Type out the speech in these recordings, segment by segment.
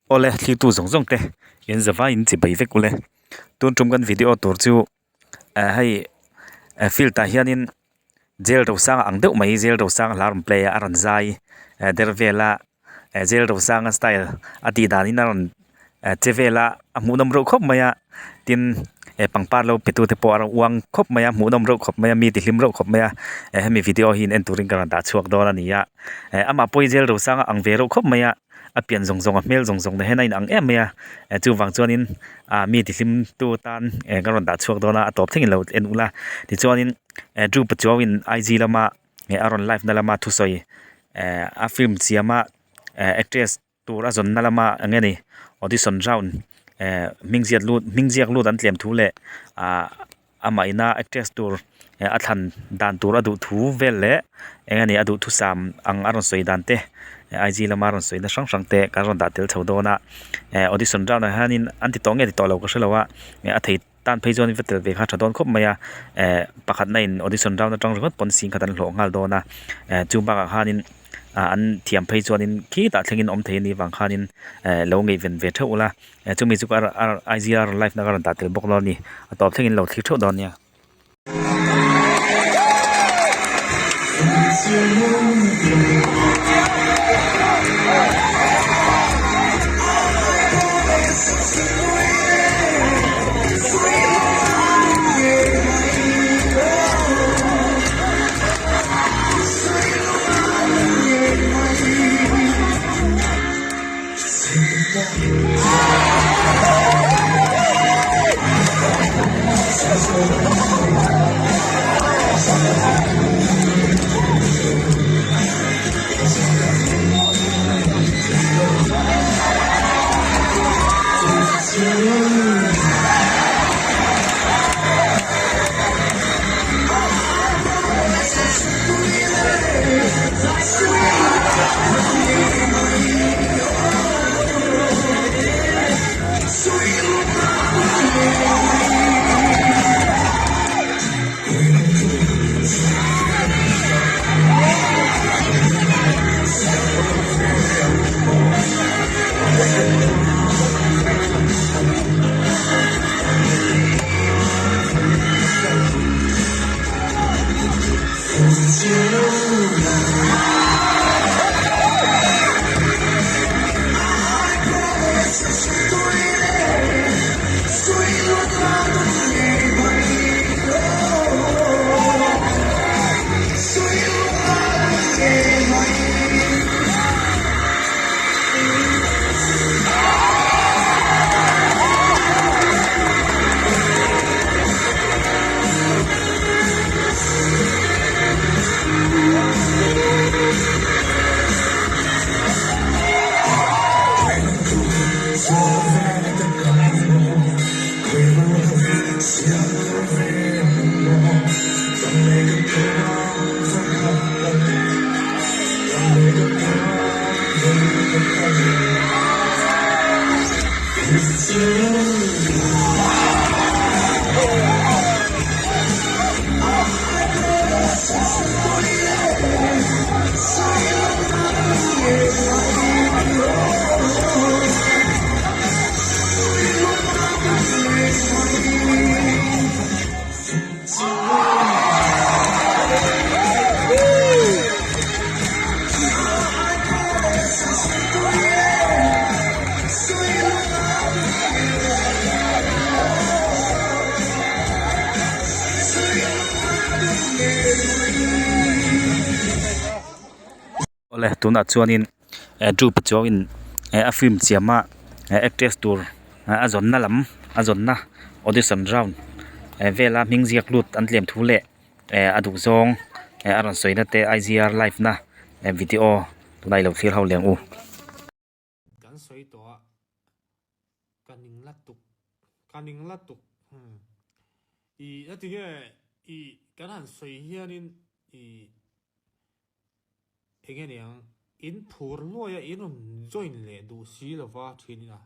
Awle thlitu zawng zawng te in zavai in chi bai vek ule tun tum kan video tur chu eh hei eh field ah hianin jail rosanga ang deuh mai jail rosanga hla rawn play a a rawn zai eh der vel a eh jail rosanga style a tih danin a rawn eh che vel a a hmuhnawm reuh khawp mai a tin eh pangpar lo pe tu te pawh a rawn uang khawp mai a hmuhnawm reuh khawp mai a mi ti hlim reuh khawp mai a eh hemi video hi in en turin ka rawn dah chhuak dawn a ni a eh amah pawh hi jail rosanga ang ve reuh khawp mai a. a pian zawng zawng a hmel zawng zawng te hian a inang em mai a eh chuvang chuanin ah mi tihlim tu tan eh ka rawn dah chhuak dawn a a tawp thlengin lo en ula tichuanin eh Drew Pachuau-in IG lama eh a rawn live na lama thusawi eh a film siama eh actress tur a zawnna lama eng nge ni audition round eh hming ziat lut hming ziak lut an tlem thu leh ah amah ina actress tur eh a thlan dan tur a duh thu vel leh eng nge ni a duh thusam ang a rawn sawi dan te IG lama rawn sawi na hrang hrang te kan rawn dah tel chho dawn a eh audition round ah hianin an ti tawh nge ti tawh lo ka hrelo a eh a thei tan phei chuan va tel ve kha a tha dawn khawp mai a eh pakhat na in audition round atang ringawt pawn sing khat an hlawh nghal dawn a eh chu bakah khanin ah an thiam phei chuanin khitah thlengin awm thei a nih vang khanin eh lo ngaihven ve theuh ula. Eh chumi chu IGR live na ka rawn dah tel bawk dawn a ni a tawp thlengin lo thlir theuh dawn nia. Awle tunah chuanin eh Drew Pachuau-in eh a film siama eh actress tur a zawnna lam a zawnna audition round eh vela hming ziak lut an tlem thu leh eh a duh zawng eh a rawn sawina te IGR live na eh video tunah ilo thlir ho leh ang u. Kan sawi tawh a, ka ning la tuk, ka ning la tuk hmm. I a tinge i kan han sawi hianin i enge niang in phur luai a in rawn join leh duh si lova thin ina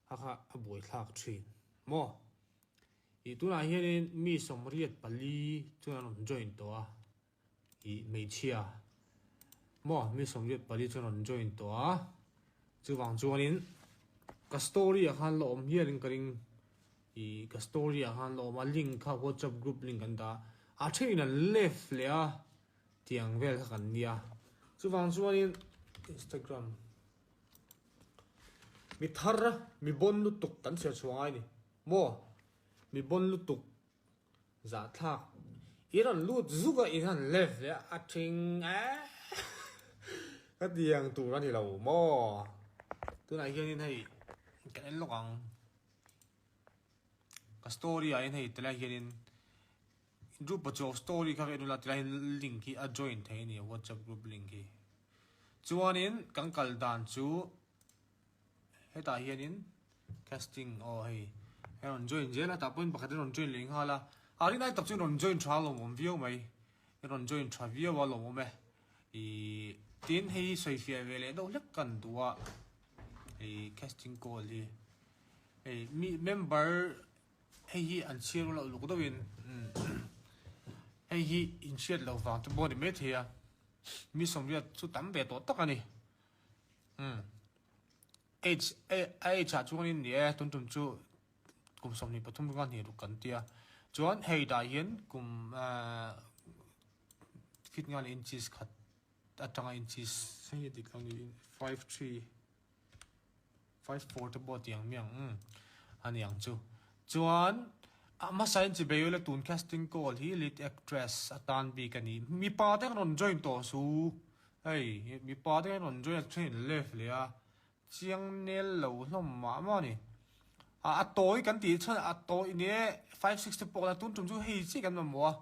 kha kha a buaithlak thin maw. I tunah hianin mi 84 chuan an rawn join tawh a. Ih hmeichhia maw mi 84 chuan rawn join tawh a, chuvang chuanin. Ka story ah khan la awm hial in ka ring ih ka story ah khan la awm a link kha whatsapp group link an dah a a then in an left leh a tiang vel kha kan nia chuvang chuanin instagram mi thar mi bon lutuk kan chhiar chhuah ngai ni maw mi bon lutuk. Zahthlak i rawn lut zuk a i han left leh a thing e ka tiang tur a ni lo maw tunah hianin hei kan en lawk ang ka story ah hian hei tilai hianin group a chuak story kha ka en ula tilai hian link hi a join thei a ni whatsapp group link hi chuanin kan kal dan chu. Hetah hianin casting aw hei a rawn join zel a tah pawhin pakhat a rawn join leh nghal a a rinai tak chu a rawn join tha a lawmawm viau mai a rawn join tha viau a lawmawm e ihh tin hei hi sawi fiah ve leh deuh hlek kan duh a ihh casting call hi hei mi member hei hi an chhiar loh luk deuhin hei hi inhriat loh vang te pawh a ni maithei a mi sawmriat chu tam ve tawh tak a ni. Umm age a age ah chuanin ni e tun tum chu kum 23 ringa hnih ruk kan tia chuan hei dah hian kum ahh feet nga leh inches khat atanga inches hei a dik lo ni 53 54 te pawh tiang mi ang umm a ni ang chu chuan a hmasa in chi bei ula tun casting call hi lead actress atan bik a ni mipa te an rawn join tawh su. Hei, mipa te hian rawn join a train left leh a, chiang nel lo hlawm mah mah a ni. A a tawi kan tih chuan a tawi ni e, 5 6 te pawh kan tun tum chu hei chiah kan mamawh a,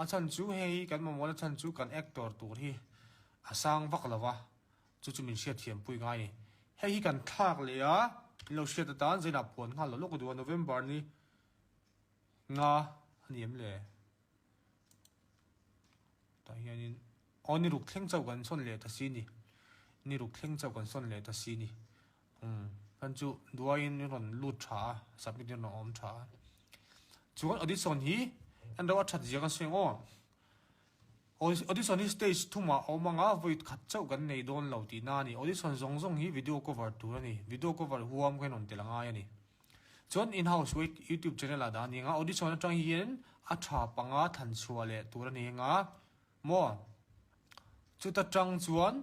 a chhan chu hei kan mamawh na chhan chu kan actor tur hi a sang vak lo va, chu chu min hriat thiam pui ngai a ni. Hei hi kan thlak leh a, in lo hriat atan zainah puan nghal lo lawk a duh a, November ni nga a ni em le? Tah hianin aw ni ruk thleng chauh kan sawn leh ta si ni ni ruk thleng chauh kan sawn leh ta si ni umm chuan chu duaiin i rawn lut tha a submit in rawn awm tha a chuan audition hi en reuh a that zia kan sawi ang aw audition hi stage thumah a awm ang a vawi khat chauh kan nei dawn lo tihna a ni audition zawng zawng hi video cover tur a ni video cover huam kha in rawn tel a ngai a ni. Chuan in-house wait YouTube channel ah dah a ni ang a, audition atang hian a tha panga thlan chhuah leh tur a ni ang a, maw? Chuta tang chuan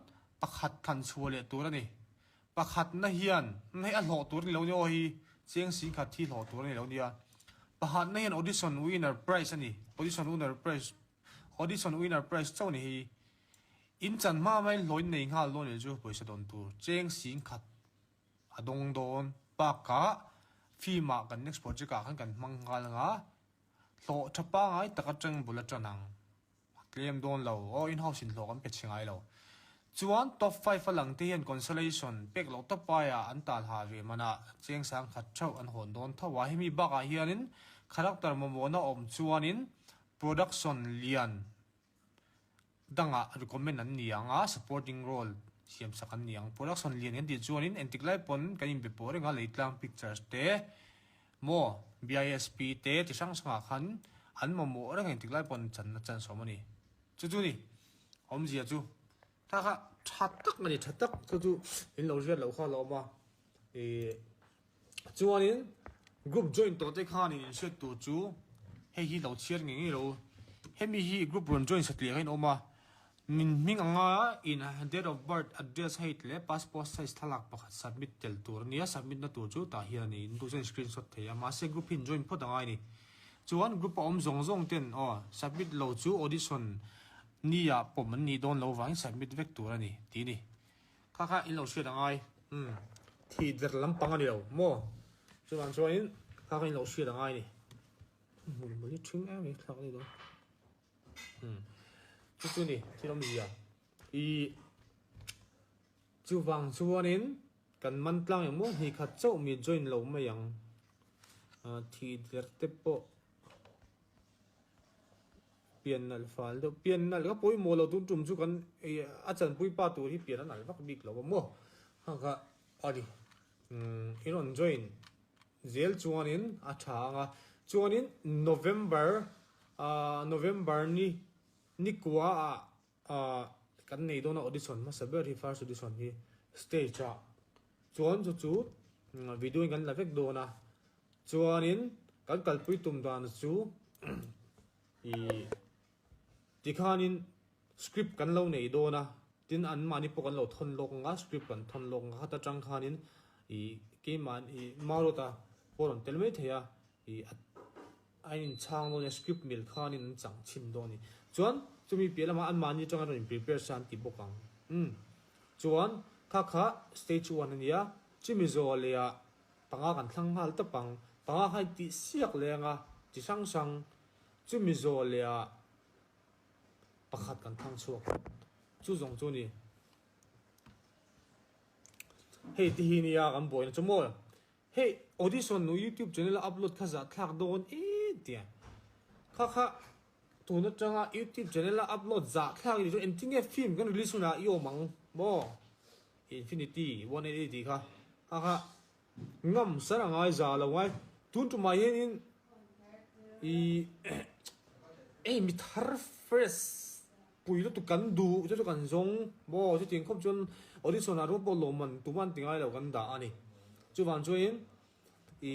pakhat thlan chhuah leh tur a ni. Pakhatna hian, hei a hlawh tur a ni lo nia aw hi, chiang si khat hi hlawh tur a ni lo nia. Pakhatna hian audition winner prize a ni, audition winner prize, audition winner prize chauh a ni hi. In chan hma hmain hlawh in nei nghal dawn a nih chu pawisa dawn tur, cheng singkhat. A dawng dawn bakah film ah kan next project ah khan kan hmang nghal ang a, hlawh tha pangai tak atang bul a tan ang, a tlem dawn lo aw in house in hlawh kan pe chhe ngai lo. Chuan top five a lang te hian consolation pek loh tawp aiah an tal ha ve manah cheng sang khat theuh an hawn dawn tho a, hemi bakah hianin character mamawhna awm chuanin production lian dangah recommend an ni ang a, supporting role siam sak an ni ang. Production lian kan tih chuanin entik lai pawn kan inbe pawh reng a, Leitlang Pictures te maw BISP te chi hrang hrangah khan an mamawh reng a entik lai pawn channa chance a awm a ni. Chu chu ni awmzia chu kha kha tha tak a ni, tha tak chu chu in lo hriat loh kha a la awm a, ih. Chuanin group join tawh te khanin in hriat tur chu hei hi lo chhiar ngei ngei lo. Hemi hi group rawn join satliah kha in awm a, min hming anga in date of birth, address height leh passport size thlalak pakhat submit tel tur a nia, submit na tur chu tah hian a ni, in duh chuan screenshot thei a, mahse group hi in join phawt angai a ni. Chuan group a awm zawng zawng ten aw submit lo chu audition ni ah pawm an nih dawn lo vangin submit vek tur a ni tih a ni. Kha kha in lo hriat a ngai. Umm thi der lampang a ni lo maw? Chuvang chuanin kha kha in lo hriat a ngai a ni. Hmul hmul hi ṭhing em mai thlak a ni dawn. Umm chu chu ni thil awmzia. Ih chuvang chuanin kan man tlang eng maw hnih khat chauh mi join lo mai ang. Ah thi der te pawh. Pian nalh fal deuh, pian nalh ka pawimawh lo tun tum chu kan a chanpui pa tur hi pian a nalh vak bik lo a maw hang kha a ni umm in rawn join zel chuanin a tha ang a chuanin November ah November ni nikua ah ah kan nei dawn a audition hmasa ber hi first audition hi stage ah chuan chu chu. Video in kan la vek dawn a, chuanin kan kalpui tum dan chu ih tikhanin script kan lo nei dawn a, tin anmahni pawh kan lo thawn lawk ang a, script kan thawn lawk ang a, khata tang khanin ih keimah ih Maruata pawh a rawn tel mai thei a, ih a a inchhang dawn a nia script mil khanin an chang chhin dawn a ni. Chuan chumi piah lamah anmahni atanga rawn in prepare sa an ti bawk ang. Umm. Chuan kha kha stage one a nia, chumi zawh leh ah panga kan thlang nghal tawp ang, panga kha in tih siak leng a, chi hrang hrang, chumi zawh leh ah pakhat kan thlang chhuak ang, chu zawng chu a ni. Hei te hi nia kan buaina chu maw, hei audition nu youtube channel a upload kha zahthlak dawn em tia, kha kha Tun atanga youtube channel a upload zah thlak i ni chuan engtin nge film kan release hunah i awm ang maw? Infinity 188 tih kha kha kha ngam sar a ngai za lo ngai tun tumah hianin i ei mi thar fresh pui lutuk kan duh chu chu kan zawng maw chutiang khawp chuan audition ah rual pawh lawmman tuma an ti ngai lo kan dah a ni chuvang chuanin i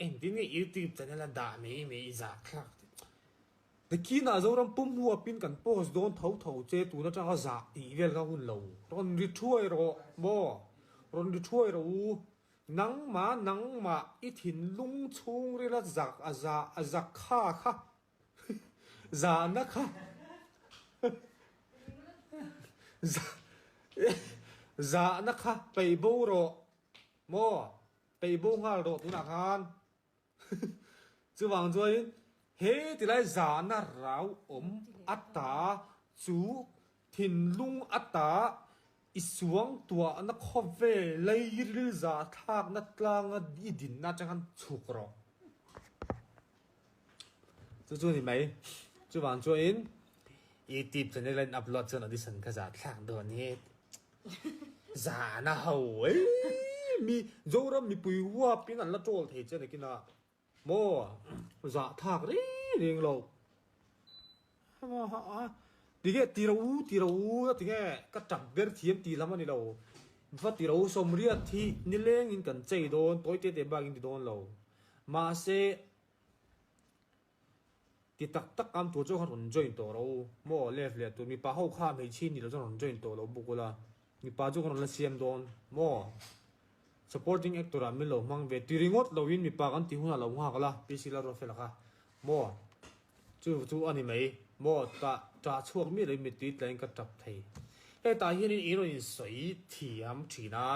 engtin nge youtube channel a dah mai mai i zah thlak tih. Nakinah Zoram pum huapin kan post dawn tho tho che tun atanga zah tih vel kha hun lo rawn ri thuai rawh maw rawn ri thuai rawh u nangmah nangmah i thinlung chhungrila zak a zah a zak kha kha zahna kha zahna kha peih bo rawh maw peih bo nghal rawh tunah khan. Chuvang chuanin he tilai zahna rau awm ata chu thinlung ata i suang tuahna khawvel leiril zahthlakna tlanga i dinna atang khan chhuk rawh. Chu chu a ni mai. Chuvang chuanin YouTube channel a in upload chuan audition kha zahthlak dawn hi. Zahna ho ei mi Zoram mipui huapin an la troll thei che nakin a maw zah thlak reng reng lo tinge ti ro u ti ro u a tinge ka tap ber thiam tih lam a ni lo va ti ro sawmriat hi nilengin kan chei dawn tawi te te bakin ti dawn lo mahse Ti tak tak am tur chu khan rawn join tawh ro maw left leh tur mipa ho kha hmeichhe ni lo chuan rawn join tawh lo bawk ula mipa chu kan rawn la siam dawn maw supporting actor ah min lo hmang ve ti ringawt lo in mipa kan tih hunah lo nghak la PC la ruat fel kha maw chu chu a ni mai maw tah tah chhuak miah lo in mittui tla in ka tap thei hetah hian in rawn insawi thiam thin a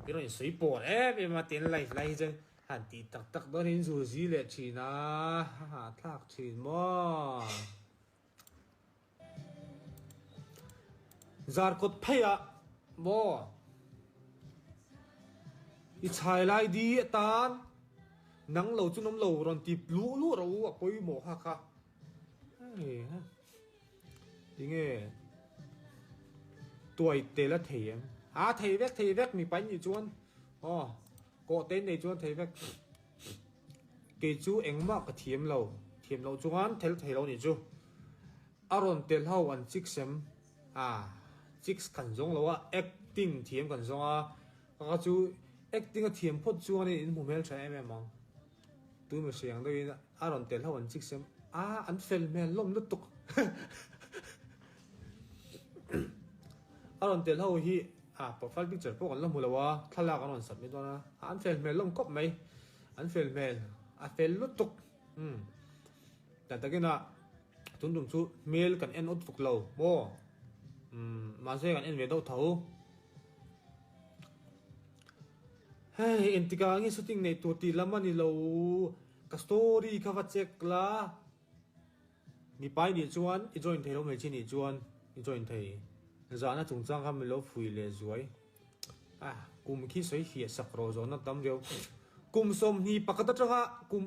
in rawn insawi pawr em em a tin live lai hi chuan Han tih tak tak dawn in zu zi leh thin a, a hahthlak thin maw. Zarkawt phei ah maw i chhai lai di atan nang lo chu nawm lo rawn ti luh luh rawh u a pawimawh kha kha. Tinge tuai tel a thei em? A thei vek thei vek mipa in nih chuan aw. Kawh te nei chuan thei vek. Kei chu engmah ka thiam lo. Thiam loh chuan thel thei lo nih chu. A rawn tel ho an chicks em? Ah, chicks kan zawng lo a, acting thiam kan zawng a. Kaka chu acting a thiam phawt chuan in hmu hmel tha em em ang. Tu mihring ang deuhin a rawn tel ho an chicks em? Ah, an fel hmel hlawm lutuk. A rawn tel ho hi Ah profile picture pawh kan la hmu lo a, thlalak an rawn submit dawn a, an fel hmel lawm khawp mai, an fel hmel, a fel lutuk umm tak takin a tun tum chu hmel kan en awt vuk lo maw umm mahse kan en ve deuh tho. Hei engtikah nge shooting neih tur tih lam a ni lo, ka story kha va check la. Mipa i nih chuan i join thei lo hmeichhia nih chuan i join thei. Zahna chungchang kha min lo fui leh zuai. Ah, kum khi sawi hliah sak rawh zawhna tam viau. Kum 21 atanga kum.